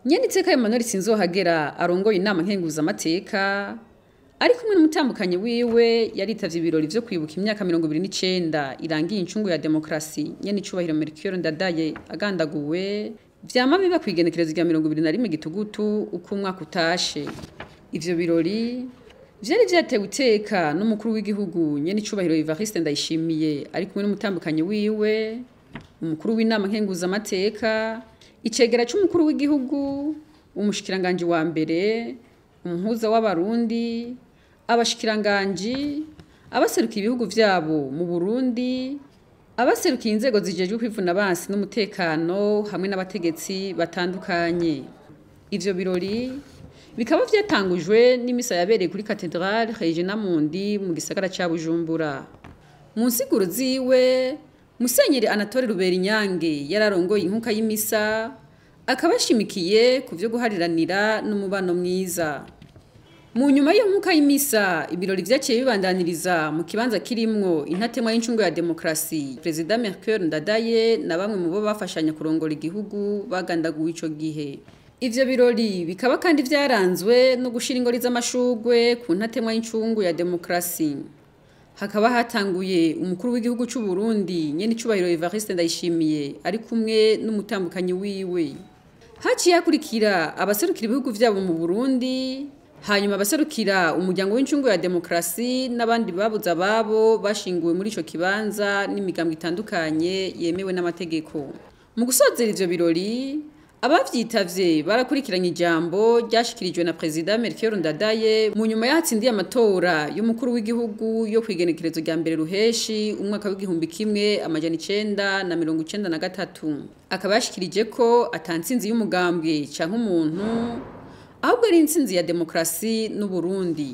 Nyeniteka Emmanuel Sinzohagera arongoye inama nkenguzamateka ari kumwe n'umutambukanyi wiwe yaritavye ibirori vyo kwibuka imyaka 29 irangiye incungu ya demokrasi nyenicubahiro Melchior Ndadaye agandaguwe, vyama biba kw'igenekerezo rya 21 Gitugutu uko umwaka utashe. Ivyo birori vyari vyatewe iteka n'umukuru w'igihugu nyenicubahiro Evariste Ndayishimiye ari kumwe n'umutambukanyi wiwe, umukuru w'inama nkenguzamateka, icegera c'umukuru w'igihugu, umushikiranganji wa mbere, umuhuza w'Abarundi, abashikiranganji, abaserukiye ibihugu vyabo mu Burundi, abaserukiye inzego zijejwe kwivuna abansi n'umutekano hamwe n'abategetsi batandukanye. Ivyo birori bikaba vyatangujwe n'imisa yabereye kuri Cathedrale Regina Mundi mu gisagara ca Bujumbura. Mu nsiguro ziwe, Musenyeri Anatole Ruberinyange yararongoye inkuka y'imisa, akaba ashimikiye ku vyo guhariranira n'umubano mwiza. Mu nyuma y'iyo nkuka y'imisa, ibirori vyaciye bibandaniriza mu kibanza kirimwo intatemwa y'incungu ya demokrasi, Perezida Melchior Ndadaye na bamwe mu bo bafashanya kurongora igihugu bagandaguwe ico gihe. Ivyo birori bikaba kandi vyaranzwe no gushira ingori z'amashurwe ku ntatemwa y'incungu ya demokrasi. Hakaba hatanguye umukuru w'igihugu c'u Burundi nyenicubahiro Evariste Ndayishimiye ari kumwe n'umutambukanyi wiwe. Haciye hakurikira abaserukira ibihugu vyabo mu Burundi, hanyuma abaserukira umuryango w'incungu ya demokrasi n'abandi babuze ababo bashinguwe muri ico kibanza n'imigambwe itandukanye yemewe n'amategeko. Mu gusozera ivyo birori, abavyitavye barakurikiranye ijambo ryashikirijwe na Perezida Melchior Ndadaye mu nyuma y'ahatsindiye amatora y'umukuru w'igihugu yo kw'igenekerezo rya mbere Ruheshi umwaka w'1993. Akaba yashikirije ko ata ntsinzi y'umugambwe canke umuntu, ahubwo ari intsinzi ya demokrasi n'Uburundi.